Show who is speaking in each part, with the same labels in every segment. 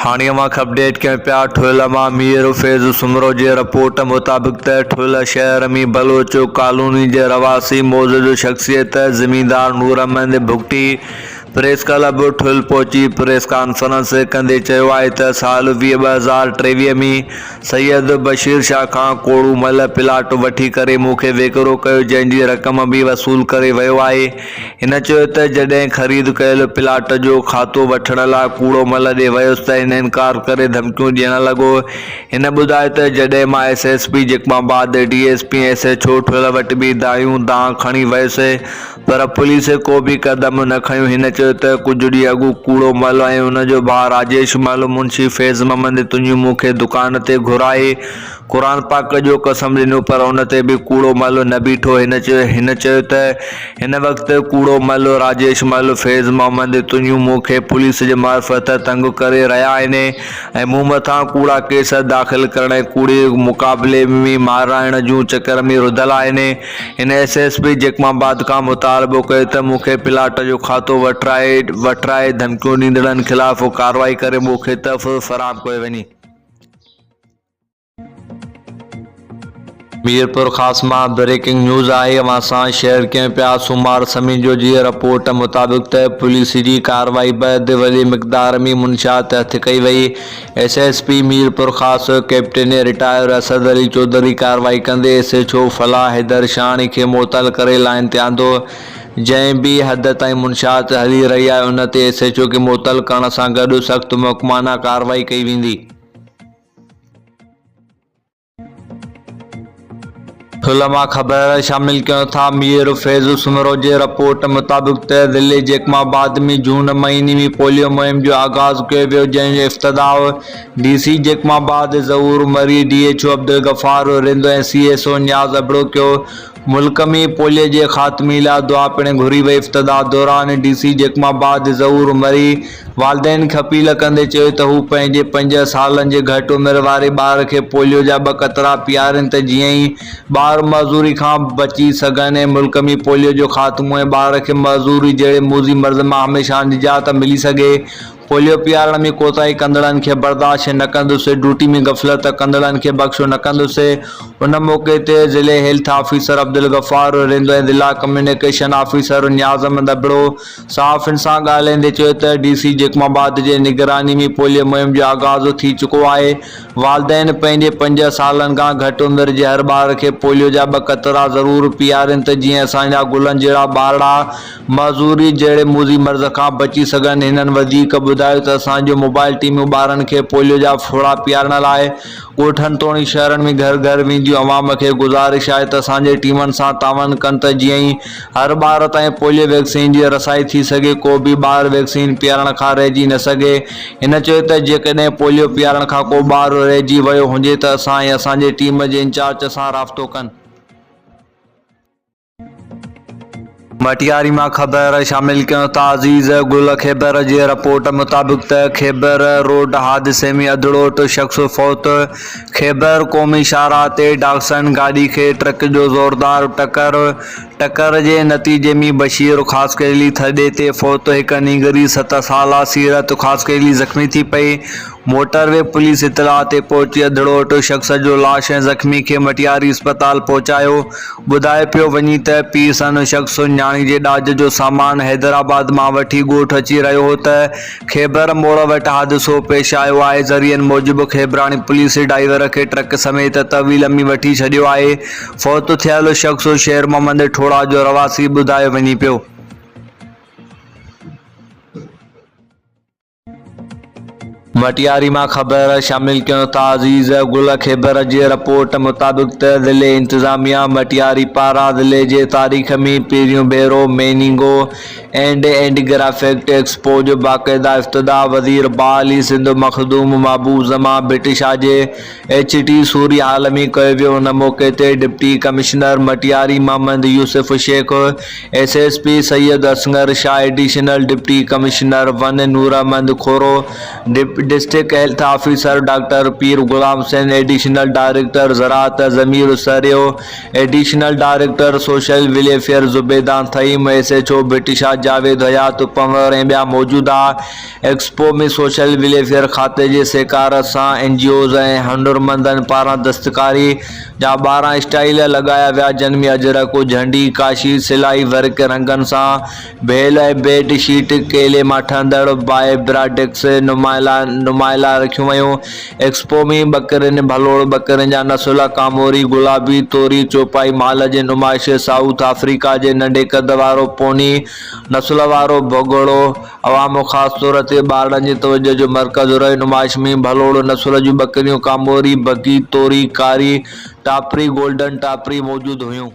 Speaker 1: هاڻي اوهان کي اپڊيٽ ڪيون پيا ٺل مان مير فيض سومرو جي رپورٽ مطابق ته ٺل شهر ۾ بلوچ ڪالوني جي رهواسي معزز شخصيت زميندار نور احمد بگٽي پريس ڪلب ٺل پهچي پريس ڪانفرنس ڪندي چيو آهي ته سال 20 2023 ۾ سيد بشير شاهه کان ڪوڙو مل پلاٽ وٺي ڪري مون کي ويڪرو ڪيو جنهن جي رقم به وصول ڪري ويو آهي هن چيو ته جڏهن خريد ڪيل پلاٽ جو کاتو وٺڻ لاء ڪوڙو مل ڏي ويس ته هن انڪار ڪري ڌمڪيون ڏيڻ لڳو. هن ٻڌايو ته جڏهن مان S S P Jacobabad, D S P ۽ S H O Thul وٽ به دانهيون دانهن کڻي ويس پر پوليس ڪو به قدم نه کنيو. هن چيو ته ڪجهه ڏينهن اڳ ڪوڙو مل ۽ ان جو ڀاء راجيش مل منشي فيض محمد تنيو مون کي دڪان تي گهرائي قرآن پاڪ جو قسم ڏنو پر ان تي به ڪوڙو مل نه بيٺو. هن چيو هن چيو ته هن وقت ڪوڙو مل، راجيش مل، فيض محمد تنيون مون کي پوليس جي معرفت تنگ ڪري رهيا آهن ۽ مون مٿان ڪوڙا ڪيس داخل ڪرڻ ۽ ڪوڙي مقابلي ۾ مارائڻ جون چڪر ۾ رڌل آهن. هن ايس ايس پي جيڪب آباد کان مطالبو ڪيو ته مون کي پلاٽ جو کاتو وٺرائي وٺرائي ڌمڪيون ڏيندڙن خلاف ڪارروائي ڪري مون کي تحفظ فراهم ڪيو وڃي. ميرپورخاص مان بريڪنگ نيوز آهي اوهان سان شيئر ڪيون پيا سومار سميجو جي رپورٽ مطابق ته پوليس جي ڪارروائي بعد وڏي مقدار ۾ منشيات هٿ ڪئي وئي S S P Mirpurkhas captain retire Asad Ali Chaudhry ڪارروائي ڪندي S H O Falah Haider Shahani کي معطل ڪري لائين تي آندو جنهن به حد تائين منشيات هلي رهي آهي ان تي ايس ايڇ او کي معطل ڪرڻ سان گڏ سخت محڪمانه ڪارروائي ڪئي ويندي. ٺل مان خبر شامل ڪيون ٿا مير فيض سومرو جي رپورٽ مطابق ته ضلعي جيڪب آباد ۾ جون مهيني ۾ پوليو مهم جو آغاز ڪيو ويو جنهن جو افتتاح D C Jacobabad Zahoor Marri D H O Abdul Ghaffar Rind ۽ C S O Niaz Abro ڪيو ملڪ ۾ پوليو جي خاتمي لاء دعا پڻ گهري وئي افتتاح دوران ڊي سي جيڪب آباد ظهور مري والدين کي اپيل ڪندي چيو ته هو پنهنجي پنج سالن جي گهٽ عمر واري ٻار کي پوليو جا ٻه قطرا پيارين ته جيئن ئي ٻار معذوري کان بچي سگهن ۽ ملڪ ۾ پوليو جو خاتمو ۽ ٻار کي معذوري جهڙي موذي مرض مان هميشه نجات ملي سگهي پوليو پيارڻ ۾ ڪوتاهي ڪندڙن کي برداشت نه ڪندس، ڊيوٽي ۾ غفلت ڪندڙن کي بخش نه ڪندس. ان موقعي تي ضلعي هيلٿ آفيسر عبدالغفار رند ۽ ضلع ڪميونيڪيشن آفيسر نياز احمد ابڙو صحافين سان ڳالهائيندي چيو ته ڊي سي جيڪب آباد جي نگراني ۾ پوليو مهم جو آغاز ٿي چڪو آهي، والدين پنهنجي پنج سالن کان گهٽ عمر جي هر ٻار کي پوليو جا ٻه قطرا ضرور پيارين ته جيئن اسان جا گلن جهڙا ٻارڙا معذوري جهڙي موذي مرض کان بچي سگهن هنن وڌيڪ ٻڌايو ته اسان جون موبائل ٽيمون ٻارن کي پوليو جا ڦڙا پيارڻ لاء ڳوٺن توڻي شهرن ۾ گهر گهر وينديون عوام کي گذارش آهي ته اسان جي ٽيمن سان تعاون ڪن ته جيئن ئي هر ٻار تائين پوليو ويڪسين جي رسائي ٿي سگهي ڪو به ٻار ويڪسين پيارڻ کان رهجي نه سگهي هن چيو ته جيڪڏهن پوليو پيارڻ کان ڪو ٻار رهجي ويو هجي ته اسان ۽ اسان جي ٽيم جي انچارج سان رابطو ڪن. مٽياري مان خبر شامل ڪيون ٿا عزيز گل خيبر جي رپورٽ مطابق ته خيبر روڊ حادثي ۾ اڌڙوٽ شخص فوت خيبر قومي شاهراهه تي ڊاڪسن گاڏي کي ٽرڪ جو زوردار ٽڪر ٽڪر جي نتيجي ۾ بشير خاصخيلي ٿڏي تي فوت هڪ نينگري ست سالا سيرت خاصخيلي زخمي ٿي پئي موٽر وي پوليس اطلاع تي پهچي اڌڙوٽ شخص جو لاش ۽ زخمي کي مٽياري اسپتال پهچايو، ٻڌايو پيو وڃي ته پيء سان شخص نياڻي جي ڏاج جو سامان حيدرآباد مان وٺي ڳوٺ اچي رهيو هو ته خيبر موڙ وٽ حادثو پيش آيو آهي، ذريعن موجب خيبراڻي پوليس ڊائيور کي ٽرڪ سميت طويل ۾ وٺي ڇڏيو آهي، فوت ٿيل شخص شير محمد ٺوڙها جو رهواسي ٻڌايو وڃي پيو. مٽياري مان خبر شامل ڪيون ٿا عزيز گل خيبر جي رپورٽ مطابق ته ضلعي انتظاميا مٽياري پاران ضلعي جي تاريخ ۾ پهريون ڀيرو ميننگو اينڊ اينڊگرافڪٽ ايڪسپو جو باقاعده افتتاح وزير باعلي سنڌ مخدوم محبوب زمان ڀٽ شاهه جي ايڇ ٽي سوري هال ۾ ڪيو ويو ان موقعي تي deputy commissioner Matiari Muhammad Yousuf Shaikh S S P Syed Asghar Shah, additional deputy commissioner one Noor Ahmed Khoro, District health officer doctor Pir Ghulam Hussain, additional director زراعت Zameer Sario, additional director social welfare Zubaida Thaheem, S H O Bhit Shah Javed Hayat Panhwar ۽ ٻيا موجود ها. Expo ۾ social welfare کاتي جي سهڪار سان N G Os ۽ هنرمندن پاران دستڪاري جا 12 اسٽائل لڳايا ويا جن ۾ اجرڪ، جهنڊي، ڪاشي، سلائي ورڪ، رنگن سان ڀيل ۽ بيڊ شيٽ، ڪيلي مان ٺهندڙ بائي براڊڪس نمائلا رکيون ويون. ايڪسپو ۾ ٻڪرين، ڀلوڙ ٻڪرين جا نسل، ڪاموري، گلابي، توري، چوپائي مال جي نمائش، سائوٿ آفريڪا جي ننڍي قد وارو پوني نسل وارو ڀڳڙو، عوام خاص طور تي ٻارڙن جي توجهه جو مرڪز رهيو. نمائش ۾ ڀلوڙ نسل جون ٻڪريون، ڪاموري، بگي، توري، ڪاري ٽاپري، گولڊن ٽاپري موجود هيون.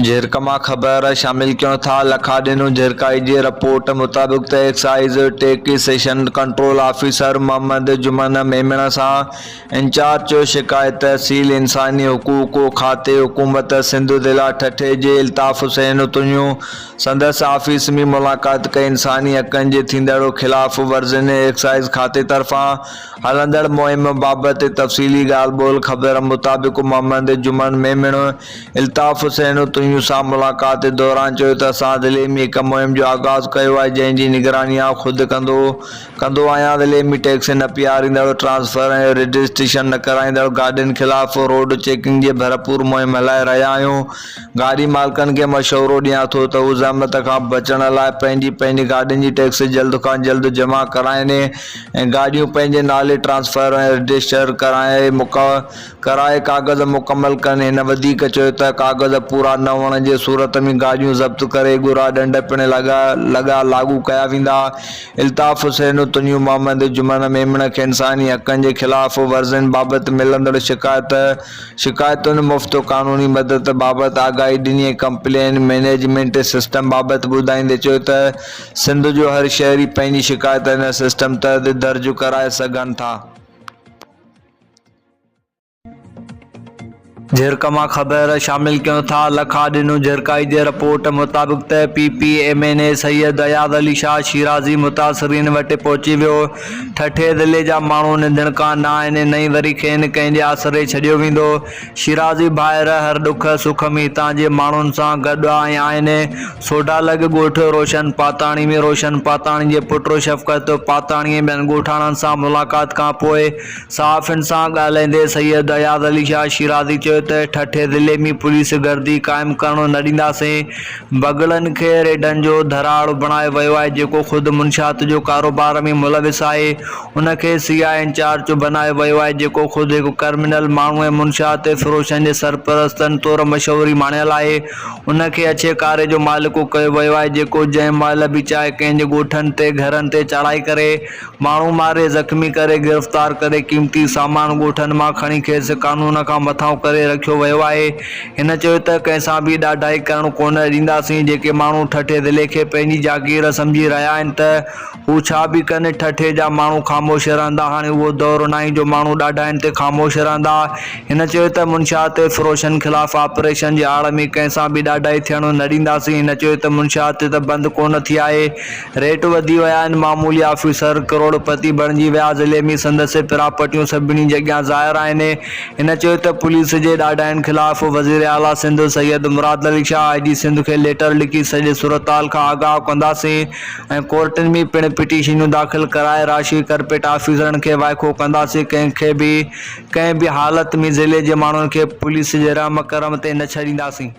Speaker 1: جهرڪ مان خبر شامل ڪيون ٿا. لکاڏنو جهرڪائي جي رپورٽ مطابق ته excise taxation control officer Muhammad Juman Memon سان انچارج شڪايت سيل انساني حقوق کاتي حڪومت سنڌ ضلع ٺٽي جي الطاف حسين تنيو سندس آفيس ۾ ملاقات ڪئي انساني حقن جي ٿيندڙ خلاف ورزين ايڪسائيز کاتي طرفان هلندڙ مهم بابت تفصيلي ڳالهه ٻولهه خبر مطابق محمد جمن ميمڻ الطاف حسين تنيو سان ملاقات دوران چيو ته اسان ضلعي ۾ هڪ مهم جو آغاز ڪيو آهي جنهن جي نگراني آئون خود ڪندو ڪندو آهيان ضلعي ۾ ٽيڪس نه پياريندڙ، ٽرانسفر ۽ رجسٽريشن نه ڪرائيندڙ گاڏين خلاف روڊ چيڪنگ جي ڀرپور مهم هلائي رهيا آهيون، گاڏي مالڪن کي مشورو ڏيان ٿو ته هو زحمت کان بچڻ لاء پنهنجي پنهنجي گاڏين جي ٽيڪس جلد کان جلد جمع ڪرائين ۽ گاڏيون پنهنجي نالي ٽرانسفر ۽ رجسٽر ڪرائي ڪرائي ڪاغذ مڪمل ڪن، هن وڌيڪ چيو ته ڪاغذ پورا نه هئڻ جي صورت ۾ گاڏيون ضبط ڪري ڳرا ڏنڊ پڻ لڳا لاڳو ڪيا ويندا. الطاف حسين تنيو محمد جمن ميمڻ کي انساني حقن جي خلاف ورزين بابت ملندڙ شڪايت شڪايتن مفت قانوني مدد بابت آگاهي ڏني ۽ ڪمپلين مئنيجمينٽ سسٽم بابت ٻڌائيندي چيو ته سنڌ جو هر شهري پنهنجي شڪايت ان سسٽم تحت درج ڪرائي سگهن ٿا. جهرڪ مان خبر شامل ڪيون ٿا لکا ڏنو جهرڪائي جي رپورٽ مطابق ته P P M N A Syed Ayaz Ali Shah Shirazi متاثرين وٽ پهچي ويو ٺٽي ضلعي جا ماڻهو نڌڻڪا نه آهن نه ئي وري کين ڪنهن جي آسري ڇڏيو ويندو شيرازي ڀائر هر ڏک سک ۾ هتان جي ماڻهن سان گڏ ۽ آهن سوڍا لڳ ڳوٺ روشن پاتاڻي ۾ روشن پاتاڻي جي پٽ شفقت پاتاڻي ۽ ٻين ڳوٺاڻن سان ملاقات کانپوء صحافين سان ڳالهائيندي سيد اياز علي شاهه شيرازي چيو ته ٺٽي ضلعي ۾ پوليس گردي قائم ڪرڻ نه ڏينداسين، بگهڙن کي ريڍن جو ڌراڙ بڻايو ويو آهي جيڪو خود منشيات جو ڪاروبار ۾ ملوث آهي ان کي سي I incharge بنايو ويو آهي جيڪو خود هڪ ڪرمنل ماڻهو ۽ منشيات فروشن جي سرپرستن طور مشهوري ماڻيل آهي ان کي اڇي ڪاري جو مالڪو ڪيو ويو آهي جيڪو جنهن مهل به چاهي ڪنهن جي ڳوٺن تي گهرن تي چاڙهائي ڪري ماڻهو ماري، زخمي ڪري، گرفتار ڪري قيمتي سامان ڳوٺن مان کڻي کيس قانون کان مٿانهون ڪري رکيو ويو آهي. هن چيو ته ڪنهن سان به ڏاڍائي ڪرڻ ڪونه ڏينداسين، جيڪي ماڻهو ٺٽي ضلعي کي پنهنجي جاگير سمجهي رهيا آهن ته هو ڇا به ڪن، ٺٽي جا ماڻهو خاموش رهندا، هاڻي اهو دور ناهي جو ماڻهو ڏاڍاين تي خاموش رهندا. هن چيو ته منشيات فروشن خلاف آپريشن جي آڙ ۾ ڪنهن سان به ڏاڍائي ٿيڻ نه ڏينداسين، هن چيو ته منشيات ته بند ڪونه ٿي آهي، ريٽ وڌي ويا آهن، معمولي آفيسر ڪروڙ پتي بڻجي ويا، ضلعي ۾ سندس پراپرٽيون سڀني جي اڳيان ظاهر آهن، هن چيو ته پوليس جي ڏاڍاين خلاف وزيراعليٰ سنڌ سيد مراد علي شاهه آء جي سنڌ کي ليٽر لکي سڄي صورتحال کان آگاهه ڪنداسين ۽ ڪورٽن ۾ پڻ پٽيشنون داخل ڪرائي راشي ڪرپٽ آفيسرن کي وائکو ڪنداسين، ڪنهن کي به ڪنهن به حالت ۾ ضلعي جي ماڻهن کي پوليس جي رحم ڪرم تي نه ڇڏينداسين.